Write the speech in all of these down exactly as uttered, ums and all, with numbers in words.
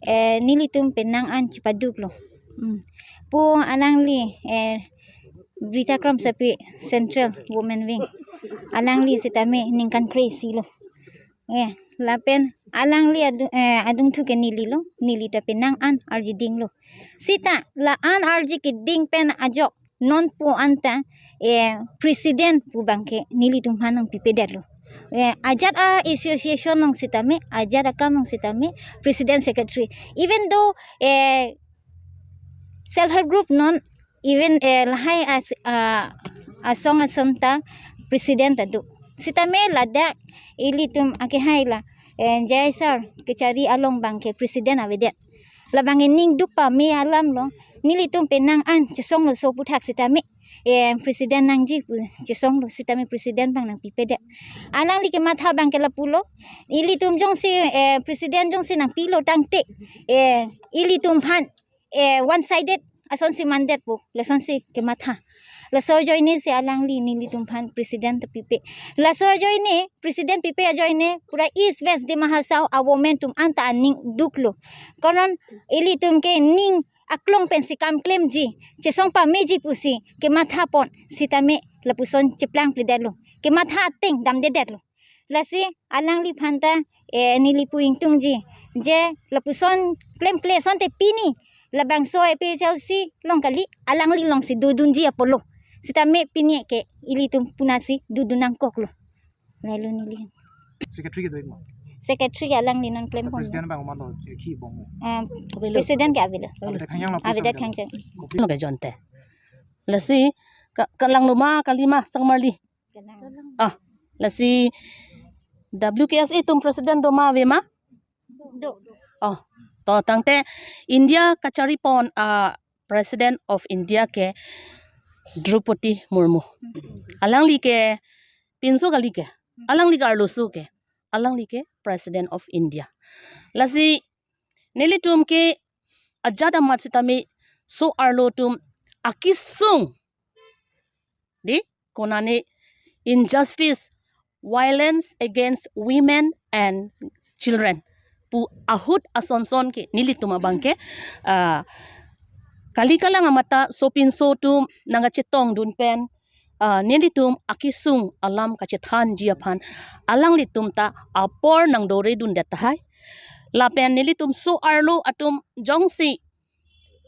eh, nelitum penang an chepaduklo. Hmm. Pu alangli, eh, Rita Kramsapi Central Women Wing. Alangli sitame ningkan kre-isi lo. Eh, lapen alangli adu-, eh, adungthu ke neli lo, neli ta penang an arjidinglo. Sita la-an arji keding pen ajok non pu anta, eh, president pu abangke nelitum aphan nangpipedetlo. Eh, ajat a-association along sitame, ajat akam along sitame, president secretary. Even though, eh, self help group non, even, eh, lahai as-, ah, asong ason ta president ta do. Sitame ladak ilitum akehai la, eh, J I sir kachari along abangke president avedet. Labang ening duk pame alam lo, nelitum penang an chesonglo so aputhak sitame, eh, president nangji pu chesonglo sitame president abang nangpipedet. Alangli kematha abangke lapulo, ilitum jongsi, eh, president jongsi nangpilo tangte, eh, ilitum aphan, eh, one sided asonsi mandet pu, lasonsi kematha. Laso ajoine si alangli nelitum aphan president ta pipe. Laso ajoine, president pipe ajoine, pura East West Dima Hasao a-women atum anta aning duklo. Karon ilitum ke ning aklong pensi kam klemji, chesong pameji pusi kematha pon sitame lapuson cheplangpledetlo. Kematha ateng damdedetlo. Lasi alangliphan ta, eh, neli pu ingtungji, je lapuson klemkle asonte pini labangso A P H L C along kali, alangli alongsi dodunji apotlo. Sitame pini ke ilitum punasi dodun nangkoklo. Lalu neli. Secretary kedo-ik ma? Secretary ke alangli non klem pon. President abang ma do, eh, ki bong. Eh, Avelo. President ke avelo. Avelo. Avedet khang yang lapuson. Avedet khang yang. Kopi. Oke, jonte. Lasi ka-, kalanglo ma kali ma sangmarli. Kenang. Ah, lasi W K S A atum president do ma ave ma? Do. Oh, to tangte India kachari pon, ah, President of India ke Droupadi Murmu. Alangli ke pinso kali ke. Alangli ke arloso ke. Alangli ke President of India. Lasi nelitum ke ajat amat sitame so-arlo atum akesung, di, konane injustice, violence against women and children pu ahut asonson ke nelitum abangke, ah, kali kalang amat ta sopinso atum nangkachetongdun pen, ah, nelitum akesung alam kachethanji aphan alanglitum ta apor nangdoredundet tahai. Lapen nelitum so-arlo atum jongsi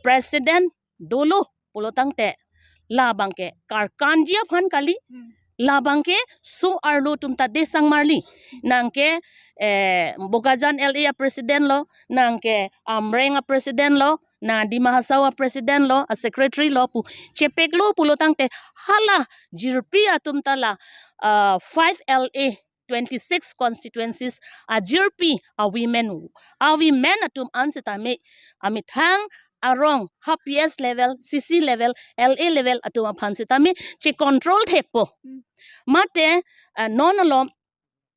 president dolo pulo tangte labangke karkanji aphan kali. Hmm. Labangke so-arlo atum ta de sangmarli. Nangke, eh, Bokajan L A a-president lo, nangke Amreng a-president lo, na Dima Hasao a-president lo, a-secretary lo pu chepeklo pulo tangte hala jirpi atum ta la, ah, five L A twenty-six constituencies ajirpi a-women, a-women atum an sitame amethang arong ha P S level, C C level, L A level atum aphan sitame che-control thekpo. Hmm. Mate, ah, non alom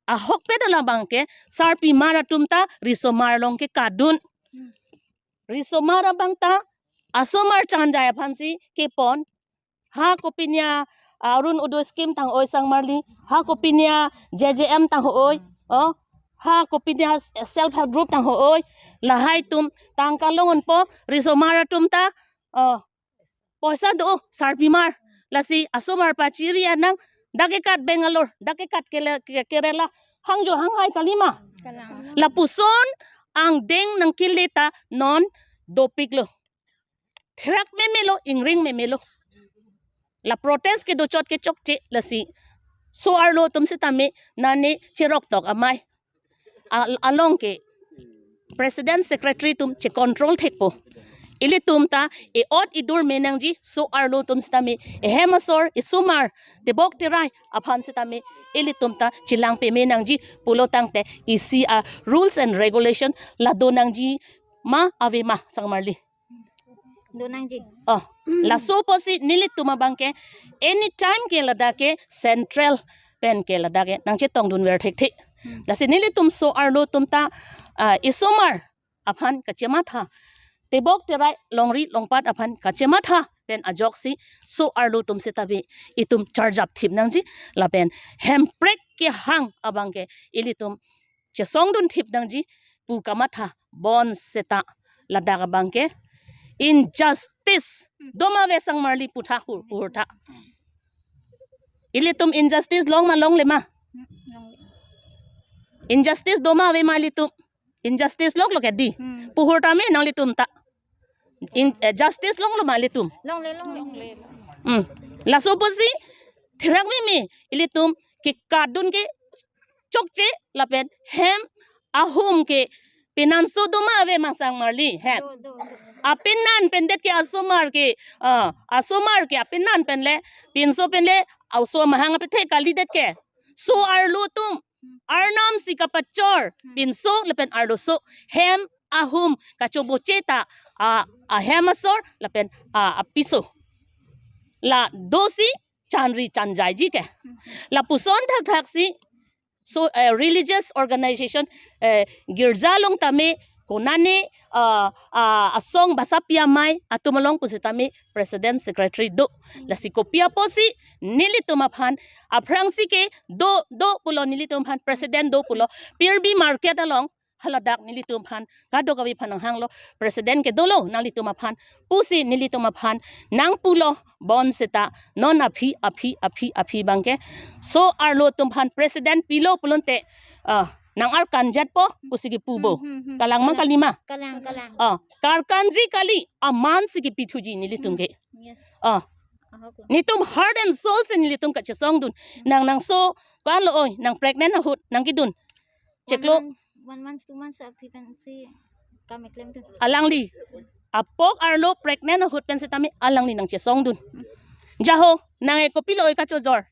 ahokpet labangke sarpimar atum ta risomar along kekadun. Hmm. Risomar abang ta asomar changjai aphansi kepon. Ha kopinia, ah, Orunodoi scheme tang-oi sangmarli. Ha kopinia J J M tang-oi. Oh, ha kopinia self help group tang-oi. Lahai atum tangka longonpo, risomar atum ta, oh, poisa do, sarpimar. Lasi asomar pachiri anang, dak ekat Bangalore, dak ekat kele-, ke-, Kerala. Hangjo hanghai kali ma. Kalang. Lapuson angdeng nangkele ta non dopiklo. Therak memelo, ingring memelo. La protest kedo chot ke chokche lasi so-arlo atum sitame nane cherok tok amei. Al-, along ke president secretary atum che-control thekpo. Ilitum ta e-ot idur me nangji, so-arlo atum sitame ehem asor, esomar, tebok terai aphan sitame ilitum ta chelang peme nangji pulo tangte isi a-rules and regulation la do nangji ma ave ma sangmarli. Do nangji. Oh, laso apotsi nelitum abangke anytime ke ladak ke central pen ke ladak ke nangchetongdunver thekthe. Hmm. Lasi nelitum so-arlo atum ta, ah, esomar aphan kachematha, tebok terai longri longpat aphan kachematha pen ajoksi so-arlo atum sitame itum charjap thip nangji lapen hemprek kehang abangke ilitum chesongdun thip nangji. pu kamatha bonseta ladak abangke injustice doma ave sangmarli putha hu-, puhurtha. Ilitum injustice long ma longle ma? Injustice doma ave ma ilitum? Injustice longlo ke di. Hmm. Puhurtha me nanglitum ta. In, eh, justice longlo ma ilitum? Longle, longle. Hmm. Laso pusi thirak me me ilitum ke kadun ke chokche lapen hem ahum ke pinanso doma ave ma sangmarli hem. Do, do, do. Apinan pendet ke asomar ke, ah, asomar ke apinan penle, pinso penle, aso mahang apethe kalidet ke. So arlo atum, arnam si kapachor, pinso lapen arloso, hem ahum kachoboche ta, a, ahem asor lapen, a, apiso. La dosi chanri chanjaiji ke. Lapuson thakthak si, so, eh, religious organization, eh, girja along tame, konane, ah, ah, asong basa pi amei atum along pusitame president secretary do. Lasi kopi apotsi nelitum aphan, aphrangsi ke do, do pulo nelitum aphan, president do pulo, Pirbi market along haladak nelitum aphan, kadokave aphan nanghanglo, president ke dolo nanglitum aphan pusi nelitum aphan nangpulo bonseta non aphi, aphi, aphi, aphi abangke so arlo atum aphan president pilo pulote, ah, nang-arkanjatpo pusi kipubo. Hmm, hmm, hmm. Kalang ma, kalang, kali ma? Kalang, kalang. Ah, karkanji kali, aman si kipithuji nelitum ke. Yes. Ah. Ahok lo. Netum heart and soul si nelitum kachesongdun. Nang, nangso ko-anlo oi, nang pregnant ahut nangkedun. Chiklo. One month, one month, two months aphi pensi kam keklem dun. Alangli apok arlo pregnant ahut pen sitame alangli nangchesongdun. Jaho, nang e kopilo oi kachojor?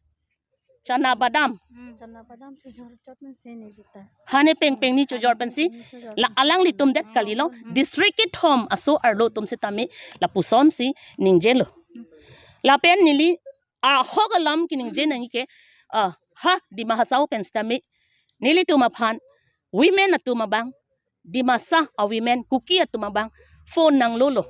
Chana badam. Hmm, chana badam chojor chot men se ne kita. Hane pengpeng ni chojor pensi. Chojor la pensi. Alanglitum det kalilo. Hmm. District kethom aso arlo atum sitame lapusonsi ningjelo. Hmm. Lapen neli ahok alam keningje nangji ke, ah, ha Dima Hasao pen sitame nelitum aphan women atum abang, Dimasa a women Kuki atum abang phone nanglolo.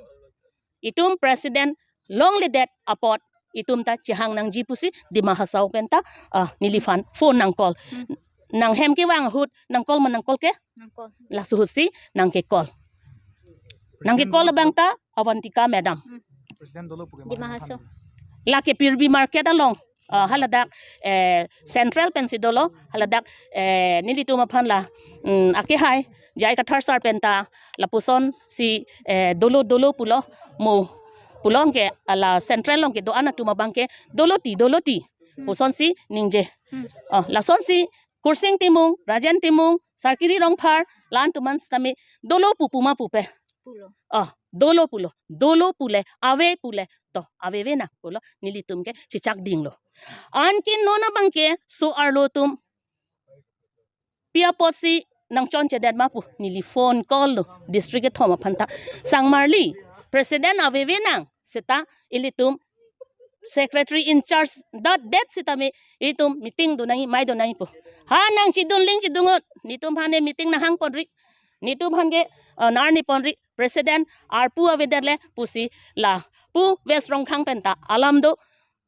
Itum president longledet apot itum ta chehang nangji pusi Dima Hasao pen ta, ah, neliphan phone nang call. Hmm. Nang hem kevang ahut nang call ma, nang call ke? Nang call. Laso ahutsi nang ke call. Nang ke call abang ta Avantika madam. Hmm. President dolo puke Dima Hasao. Lake Pirbi market along. Ah, haladak, eh, central pensi dolo, haladak, eh, nelitum aphan la, mm, akehai, J I Kathar sir pen ta, lapusonsi, eh, dolo, dolo pulo, mo, pulo ke, ala central along kedo-an atum abangke, dolo ti, dolo ti, hmm, pusonsi ningje. Hmm. Oh, lasonsi, Kursing Timung, Rajen Timung, Sarkiri Rongphar, la-an atum an sitame, dolo pu pu ma pupe. Pulo. Oh, dolo pulo, dolo pule, ave pule, to, ave ave nang pulo, nelitum ke chechak dinglo. Anke non abangke so arlo atum pi apotsi nangchonchedet ma pu, neli phone call lo, district kethom aphan ta. Sangmarli, president ave ave nang, seta ilitum secretary in charge dot det sitame itum meeting do nangji, mai do nangji pu. Ha nang chedun ling chedun-ot, netum aphan ne meeting nanghang ponri, netum aphan ke, uh, nang-arni ponri, president arpu avedet le pusi la pu West Rongkhang pen ta alam do,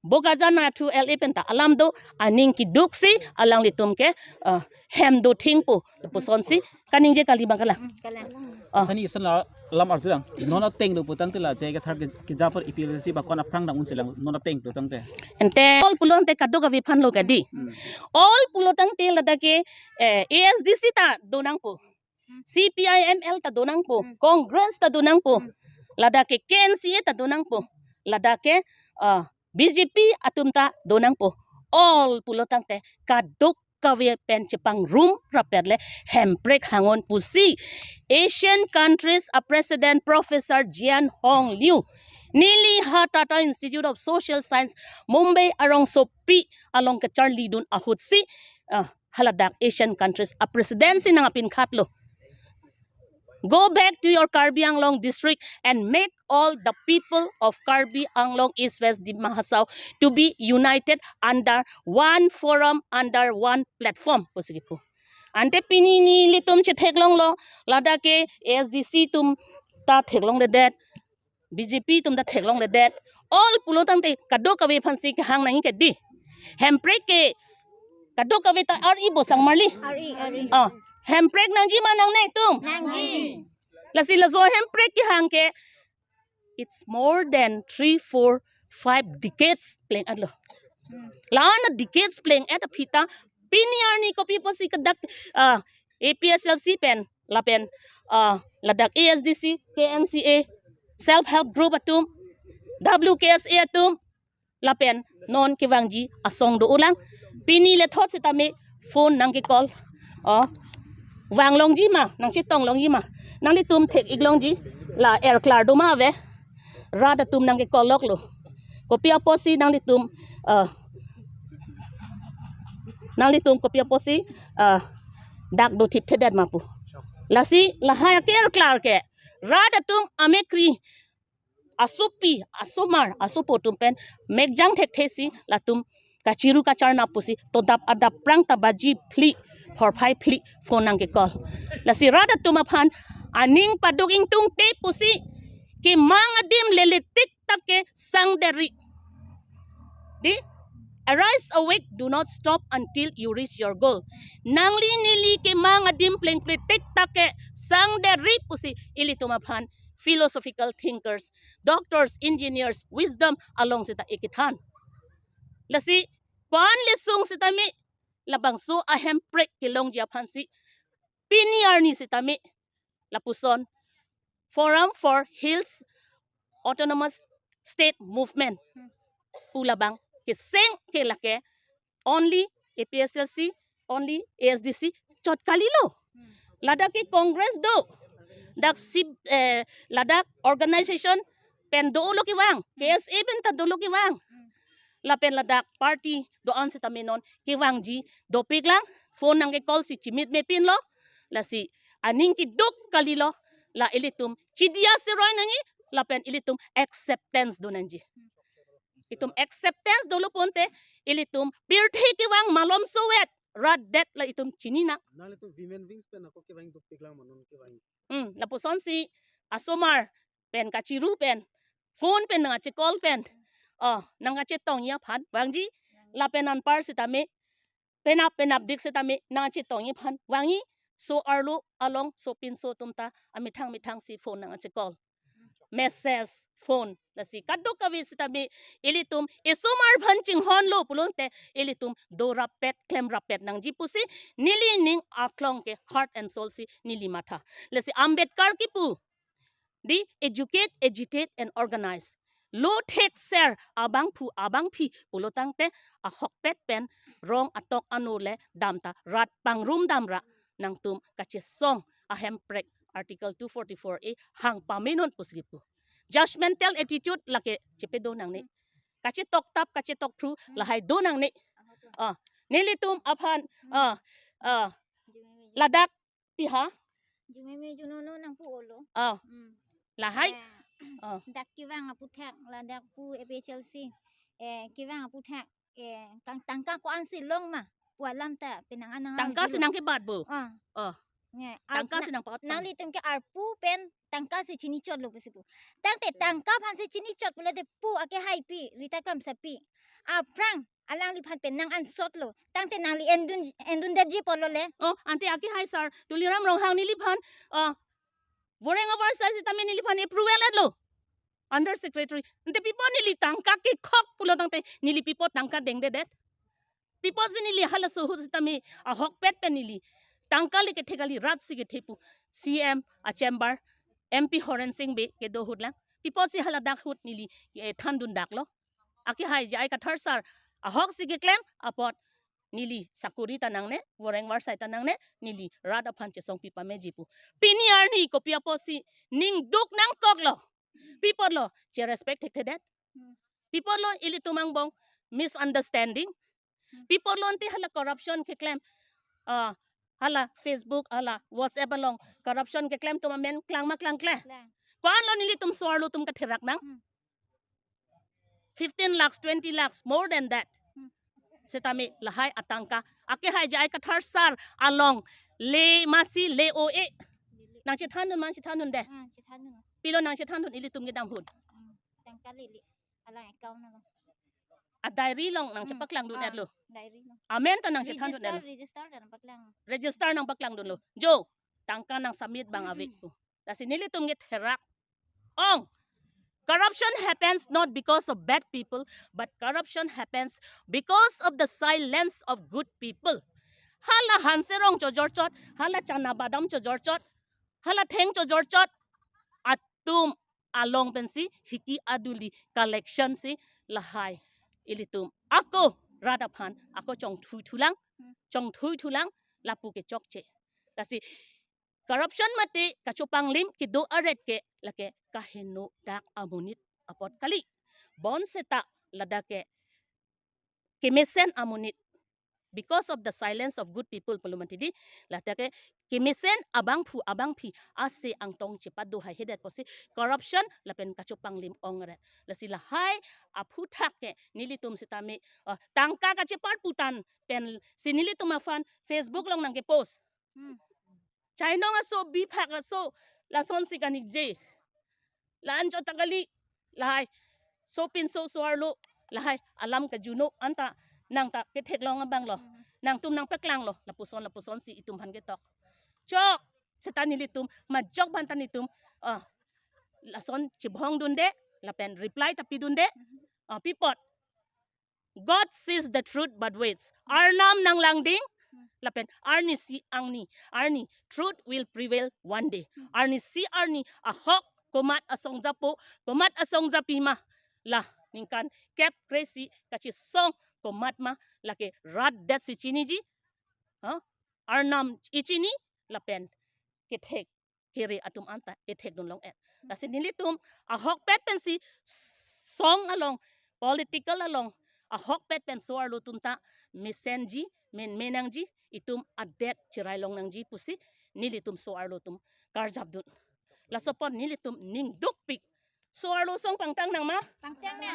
Bokajan Athu L A pen ta alam do, aning keduksi alanglitum ke, uh, hem do thing pu, lapusonsi kaningje kali abang kalang. Hmm, kalang. Ah. Sani ison la lam arjudang. Non ateng do putangte la J I Kathar ke, keja apor A P H L C ba ko-an aphrang dang unsi lang non ateng do tangte. Ante all pulote kadokave aphan lo kadi. Hmm. All pulotangte ladak ke, eh, A S D C ta do nangpo. Hmm. C P I M L ta do nangpo. Hmm. Congress ta do nangpo. Hmm. Ladak ke K N C A ta do nangpo. Ladak ke, ah, B J P atum ta do nangpo. All pulotangte kadokave pen chepangrum rapet le Hemprek hangon pusi Asian countries a president Professor Jian Hong Liu neli ha Tata Institute of Social Science Mumbai arongsopi along kacharlidun ahutsi, ah, haladak Asian countries a president si nangpinkhatlo. Go back to your Karbi Anglong district and make all the people of Karbi Anglong East West Dima Hasao to be united under one forum, under one platform, pusi kipu. Ante pini nelitum chetheklonglo, ladak ke A S D C atum ta theklongledet, B J P atum ta theklongledet. All pulotangte kadokave aphansi kehang nangji kadi. Hemprek ke kadokave ta R E bo sangmarli. R E, R E. Ah, Hemprek nangji ma nangne itum? Nangji. Lasi laso hemprek kehang ke, it's more than three, four, five decades pleng-etlo. Hmm. La-an a decades pleng-et aphi ta pini arni kopi apotsi kadak, ah, A P H L C pen lapen, ah, ladak A S D C, K N C A, self help group atum, W K S A atum, lapen non kevangji asong do-olang. Pini lethot sitame phone nangke-call. Oh. Vang longji ma, nangchetong longji ma. Nanglitum thek-ik longji, la erklar do ma ave. Rat atum nangke-call loklo. Kopi apotsi nanglitum, ah, nanglitum kopi apotsi, ah, dak do thipthedet ma pu. Lasi lahai ake-erklar ke rat atum amekri asopi, asomar, asopo atum pen mekjang thekthesi latum kachiru kacharna pusi todap adap prang ta baji phli, phorphai phli phone nangke-call. Lasi rat atum aphan aning paduk ingtungte pusi kemang adim lele tik tak ke sangdetri. Di, arise, awake, do not stop until you reach your goal. Nangli neli kemang adim plengple tik tak ke sangdetri pusi ilitum aphan philosophical thinkers, doctors, engineers, wisdom along seta ikethan. Lasi ko-an le sung sitame labangso ahemprek kelongji aphansi pini arni sitame lapuson Forum for Hills Autonomous State Movement pu labang keseng ke lake only A P H L C, only A S D C chot kalilo. Hmm. Ladak ke Congress do. Dak si, eh, ladak organization pen dolo kevang, K S A pen ta dolo kevang. Hmm. Lapen ladak party do-an sitame non kevangji dopiklang, phone nangke-call si chimit mepinlo. Lasi aning keduk kalilo, la ilitum chidia siroi nangji, lapen ilitum acceptance do nangji. Itum acceptance dolo ponte, ilitum pirthe kevang malomso vet, rat det la itum chinina. Nanglitum women wings pen ako kevang dopiklang ma non kevang. Hmm, lapusonsi asomar pen kachiru pen, phone pen nangkache-call pen, oh, nangkachetongji aphan vangji, lapen anpar sitame penap penapdik sitame nangkachetongji aphan vangji, so-arlo along sopinso atum ta amethang methangsi phone nangkache-call. Message, phone, lasi kadokave sitame ilitum esomar aphan chinghonlo pulote ilitum dorapet klemrapet nangji pusi neli ning aklong ke heart and soul si neli matha. Lasi Ambedkar kipu, di, educate, agitate and organize. Lo thekser abangphu abangphi pulo tangte ahokpet pen rong atok ano le dam ta rat pangrum damra nangtum kachesong ahemprek Article two forty-four A hang pamenon pusi kipu. Judgmental attitude lake chepedo nangne. Kachetokthap, kachetokphru, hmm, lahai do nangne. Ah, nelitum aphan, ah, ah, ladak piha. Jumeme junono nangpu olo. Ah, hmm, lahai. Eh, ah, dak kevang aputhak, ladak pu A P H L C. Eh, kevang aputhak. Eh, kang tangka ko-ansi long ma? Pu alam ta penang anang tangka si nangkebat bo. Ah. Oh. Nge, tangka si nangpat. Nanglitum ke arpu pen tangka si chinichotlo pusi pu. Tangte tangka aphansi chinichot pulote pu ake haipi, Rita Kramsapi. Aphrang alangliphan pen nang ansotlo. Tangte nangli endun, endundetji apotlo le. Oh, ante ake hai sir, Tuliram Ronghang neliphan, ah, voreng avarsai sitame neliphan approval etlo. Under secretary. Ante pipo neli tangka kekhok pulo tangte neli pipo tangka dengdedet. Pipo si neli halaso ahut sitame ahokpet pen neli tangka le kethe kali, rat si kethe pu C M a chamber, M P Horen Sing Bey kedo ahut lang. Pipo si haladak ahut neli, eh, thandundaklo. Ake hai J I Kathar sir ahok si keklem apot neli sakuri ta nangne, voreng varsai ta nangne, neli rat aphan chesongpi pameji pu. Pini arni kopi apotsi ning duk nangkoklo. Pi apotlo, che-respect thekthedet. Hmm. Pi apotlo ilitum angbong misunderstanding. Hmm. Pi apotlo ante hala corruption keklem, ah, hala Facebook, hala WhatsApp along corruption keklem atum amen klang ma klangkle? Klang. Ko-anlo nelitum so-arlo atum katherak nang? Hmm. Fifteen lakhs, twenty lakhs, more than that. Hmm. Sitame lahai atangka. Ake hai J I Kathar sir along le masi le o e. Nangchethandun ma, chethandunde? Ah, chethandun. Pilo nangchethandun ilitum kedam ahut? Hmm. Tangka lele. Alang account na. a diary along nang Hmm. chepaklang dun Ah, etlo. Diary along. Amen ta nang chethan dun Register, etlo. Register dan paklang. Register nang paklang dunlo. Jo, tangka nang submit abang ave ko. Lasi nelitum ke therak ong. Corruption happens not because of bad people, but corruption happens because of the silence of good people. Hala hanserong chojorchot, hala chana badam chojorchot, hala theng chojorchot atum along pensi hiki aduli collection si lahai ilitum ako rat aphan ako chongthui thulang, chongthui thulang lapu ke chokche. Lasi corruption mate kachopanglim kedo aret ke lake kaheno dak amonit apot kali. Bonseta ladak ke kemesen amonit, because of the silence of good people pulo mati di, ladak ke kemesen abangphu abangphi ase angtong chepado haihedet pusi corruption lapen kachopanglim ong aret. Lasi lahai aphuthak ke nelitum sitame, ah, tangka kachepar putan pensi nelitum aphan Facebook along nang ke post. Hmm. Chainong aso, biphak aso, lasonsi kanikje. La-an chot ta kali, lahai sopinso so-arlo, lahai alam kajuno anta nang ta ketheklong abanglo. Hmm. Nangtum nang paklanglo, lapuson lapusonsi itum aphan ketok. Chok, seta nelitum majok aphan ta nelitum, ah, lason chibhong dunde, lapen reply ta pidunde. Hmm. Ah, pi apot. God says the truth but waits. Arnam nang langding, lapen arnisi angni, arni, truth will prevail one day. Arnisi arni ahok komat asong japo, komat asong japi ma, la ningkan kep kre-isi kachesong komat ma, lake rat detsi chiniji. Ha? Arnam ichini lapen kethek kere atum anta ethek dun long-et. Lasi nelitum ahokpet pensi song along, political along, ahokpet pen so-arlo atum ta mesenji, men menangji, itum adet cherai long nangji pusi nelitum so-arlo atum karjap dun. Laso apot nelitum ning dukpik. So-arlo asong pangtang nang ma? Pangtang nang.